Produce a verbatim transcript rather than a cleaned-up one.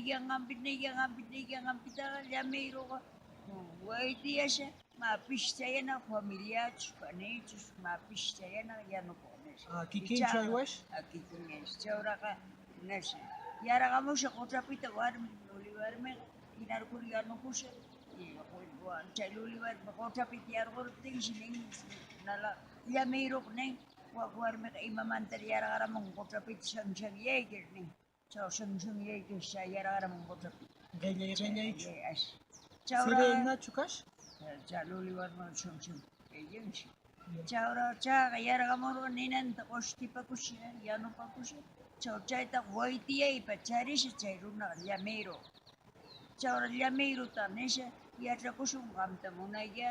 Niykanqanpita niykanqanpita niykanqanpitaqa llamirruqa waytiyasha. Mä pichtayanaq familiachus panichus mä pichtayanaq yanukuq nisha. Ah, kikinchu aywash? Kikinñash chawraqa nisha. Yarqamusha qutrapita warmi, luli warmiqa hinarkur yanukusha. Chay luli warmi qutrapita yarquruptinshi nin nala llamirruq nin. Wak warmiqa imamantar yarqaramun qutrapita shamushanyaykir nin. Chaw shamushanyaykir chay yarqaramun qutrapita. Qillay qillaychu? Chawra Sireenachu kash? Chay luli warmiqa shamushun qillanshi. Chawra chayqa yarqamurqa ninanta qushtipakusha yanupakusha. Chaw chayta waytiyaypa charisha chay runaqa llamirruq. Chawra llamirruta nisha yachakushun qamta munayya.